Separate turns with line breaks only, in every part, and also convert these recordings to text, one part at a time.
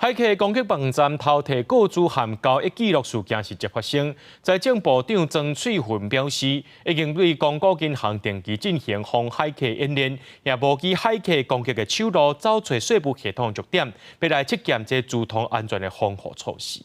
駭客攻擊網站偷提個資和交易記錄事件實際發生。財政部長曾翠雲表示，已經對公股銀行定期進行防駭客演練，也模擬駭客攻擊的手路，找出稅務系統弱點，欲來測驗這資通安全的防護措施。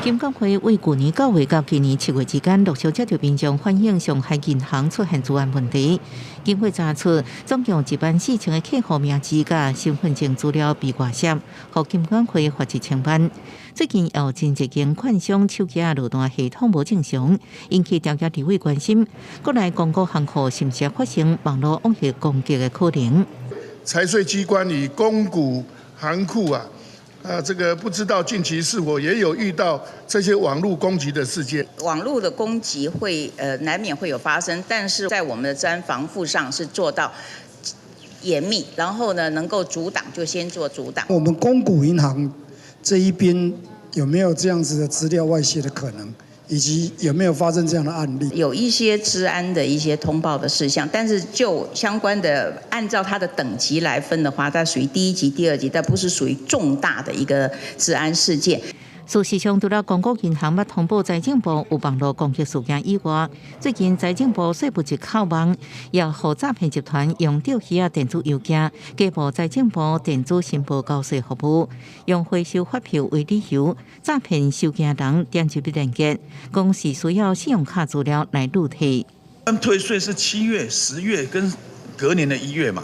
金管會為舊年9月到今年7月之間，陸續接到民眾反映上海銀行出現資安問題。經過查出，總共1萬4千个客戶名字佮身份證資料被外洩，予金管會罰1000萬。最近有真濟間券商手機仔落單系統無正常，引起調查立委關心。國內公股行庫是毋是發生網路惡意攻擊的可能？
財稅機關與公股行庫啊。啊，這個不知道近期是否也有遇到這些網路攻擊的事件？
網路的攻擊會難免會有發生，但是在我們的資安防護上是做到嚴密，然後呢能夠阻擋就先做阻擋。
我們公股銀行這一邊有沒有這樣子的資料外洩的可能？以及有沒有發生這樣的案例？
有一些資安的一些通報的事項，但是就相關的按照它的等級來分的話，它屬於第一級、第二級，但不是屬於重大的一個資安事件。
事實上，除了公股銀行捌通報財政部有網路攻擊事件以外，最近財政部稅務局扣網，也予詐騙集團用釣魚仔電子郵件，假冒財政部電子申報交稅服務，用回收發票為理由，詐騙收件人點入去連結，講是需要信用卡資料來入提。
退稅是7月、10月跟隔年的1月嘛。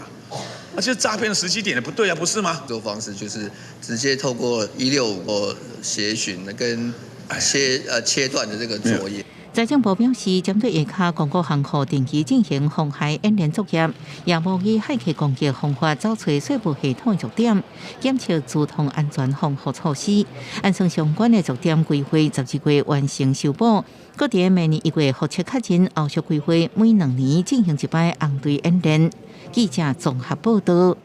而且詐騙的時機點也不對啊，不是嗎？
做方式就是直接透過165個協尋跟切斷的這個作業。
財政部表示，針對下跤公股行庫定期進行防駭演練作業，也模擬駭客攻擊方法，找出稅務系統弱點，檢測資通安全防護措施，按算相關的弱點規劃12月完成修補。閣佇明年1月複測確認，後續規劃每2年進行一擺紅隊演練。記者綜合報道。